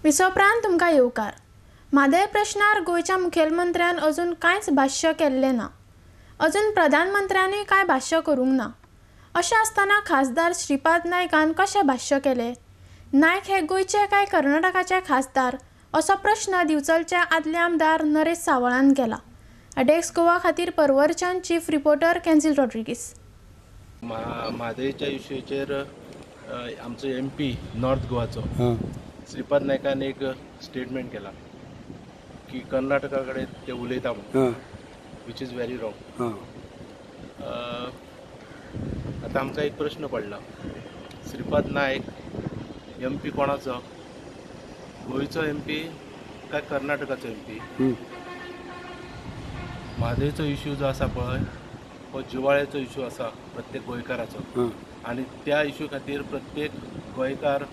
विसोपरांत तुमकां येवकार. म्हादय प्रश्नार गोंयच्या मुखेलमंत्र्यान अजून कांयच भाश्य केल्लें ना. अजून प्रधानमंत्र्यानूय कांय भाश्य करूंक ना. अशें आसतना खासदार श्रीपाद नायकान कशें भाश्य केलें? नायक हे गोंयचे काय कर्नाटकाचे खासदार असो प्रश्न दिवचलचे आदले आमदार नरेश सावळान केला. डेक्स गोवा खातीर परवरच्यान चीफ रिपोर्टर कॅन्सील रॉड्रिगीस. म्हादयच्या इश्यूचेर आमचो एम पी नॉर्थ गोवाचो श्रीपाद नायकान एक स्टेटमेंट केला की कर्नाटका कडेन ते उलयता म्हणून, which is very wrong. आतां आमकां एक प्रश्न पडला, श्रीपाद नायक एम पी कोणाचो? गोंयचो एम पी काय कर्नाटकाचो एम पी? म्हादयचो इश्यू जो आसा पळय, हो जिवाळ्याचो इश्यू आसा प्रत्येक गोंयकाराचो आनी त्या इश्यू खातीर प्रत्येक गोंयकार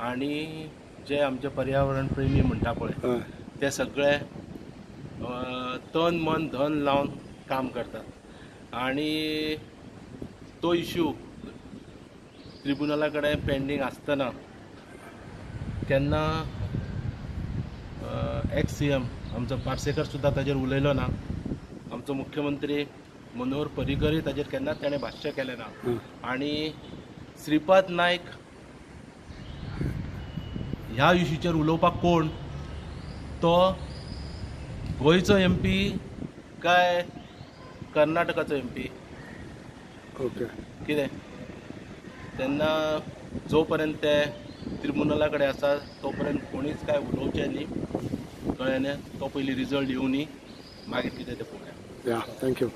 आनी जे आमचे पर्यावरण प्रेमी म्हणटा पळय, ते सगळे तन मन धन लावन काम करतात. आनी तो इश्यू ट्रिब्युनला कडेन पेंडींग आसतना केन्ना एक्स सीएम आमचो पार्सेकर सुद्दां ताजेर उलयलो ना. आमचो मुख्यमंत्री मनोहर पर्रीकरय ताजेर केन्नाच ताणें भाश्य केलें ना. आनी श्रीपाद नायक ह्या इश्यूचेर उलोवपाक कोण? तो गोंयचो एम पी काय कर्नाटकाचो एम पी? कितें तेन्ना जो पर्यंत ते ट्रिब्युनला कडेन आसा तो पर्यंत कोणीच काय उलोवचें न्ही, कळ्ळें न्ही? तो पयलीं रिजल्ट येवनी, मागीर कितें तें पळोवया. या, thank you.